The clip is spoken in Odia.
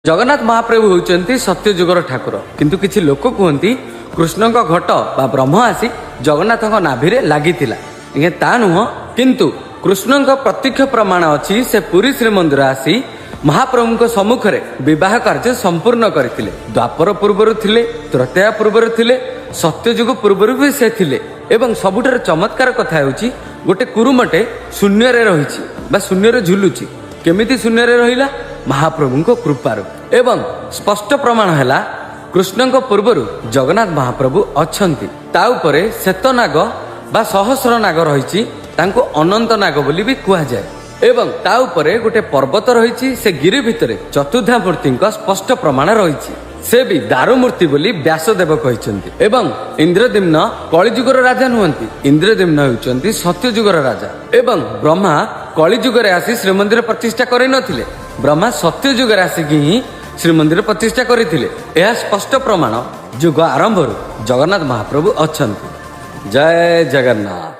ଜଗନ୍ନାଥ ମହାପ୍ରଭୁ ହେଉଛନ୍ତି ସତ୍ୟଯୁଗର ଠାକୁର। କିନ୍ତୁ କିଛି ଲୋକ କୁହନ୍ତି କୃଷ୍ଣଙ୍କ ଘଟ ବା ବ୍ରହ୍ମ ଆସି ଜଗନ୍ନାଥଙ୍କ ନାଭିରେ ଲାଗିଥିଲା। ଆଜ୍ଞା, ତା ନୁହଁ, କିନ୍ତୁ କୃଷ୍ଣଙ୍କ ପ୍ରତ୍ୟକ୍ଷ ପ୍ରମାଣ ଅଛି। ସେ ପୁରୀ ଶ୍ରୀମନ୍ଦିର ଆସି ମହାପ୍ରଭୁଙ୍କ ସମ୍ମୁଖରେ ବିବାହ କାର୍ଯ୍ୟ ସମ୍ପୂର୍ଣ୍ଣ କରିଥିଲେ। ଦ୍ୱାପର ପୂର୍ବରୁ ଥିଲେ, ତ୍ରେତୟା ପୂର୍ବରୁ ଥିଲେ, ସତ୍ୟଯୁଗ ପୂର୍ବରୁ ବି ସେ ଥିଲେ। ଏବଂ ସବୁଠାରୁ ଚମତ୍କାର କଥା ହେଉଛି, ଗୋଟେ କୁରୁମଟେ ଶୂନ୍ୟରେ ରହିଛି ବା ଶୂନ୍ୟରେ ଝୁଲୁଛି। କେମିତି ଶୂନ୍ୟରେ ରହିଲା? ମହାପ୍ରଭୁଙ୍କ କୃପାରୁ। ଏବଂ ସ୍ପଷ୍ଟ ପ୍ରମାଣ ହେଲା, କୃଷ୍ଣଙ୍କ ପୂର୍ବରୁ ଜଗନ୍ନାଥ ମହାପ୍ରଭୁ ଅଛନ୍ତି। ତା ଉପରେ ଶ୍ଵେତନାଗ ବା ସହସ୍ର ନାଗ ରହିଛି, ତାଙ୍କୁ ଅନନ୍ତ ନାଗ ବୋଲି ବି କୁହାଯାଏ। ଏବଂ ତା ଉପରେ ଗୋଟେ ପର୍ବତ ରହିଛି। ସେ ଗିରି ଭିତରେ ଚତୁର୍ଦ୍ଧା ମୂର୍ତ୍ତିଙ୍କ ସ୍ପଷ୍ଟ ପ୍ରମାଣ ରହିଛି। ସେ ବି ଦାରୁମୂର୍ତ୍ତି ବୋଲି ବ୍ୟାସଦେବ କହିଛନ୍ତି। ଏବଂ ଇନ୍ଦ୍ରଦ୍ୟୁମ୍ନ କଳିଯୁଗର ରାଜା ନୁହନ୍ତି, ଇନ୍ଦ୍ରଦ୍ୟୁମ୍ନ ହେଉଛନ୍ତି ସତ୍ୟଯୁଗର ରାଜା। ଏବଂ ବ୍ରହ୍ମା କଳିଯୁଗରେ ଆସି ଶ୍ରୀମନ୍ଦିର ପ୍ରତିଷ୍ଠା କରିନଥିଲେ, ବ୍ରହ୍ମା ସତ୍ୟଯୁଗରେ ଆସିକି ହିଁ ଶ୍ରୀମନ୍ଦିର ପ୍ରତିଷ୍ଠା କରିଥିଲେ। ଏହା ସ୍ପଷ୍ଟ ପ୍ରମାଣ, ଯୁଗ ଆରମ୍ଭରୁ ଜଗନ୍ନାଥ ମହାପ୍ରଭୁ ଅଛନ୍ତି। ଜୟ ଜଗନ୍ନାଥ।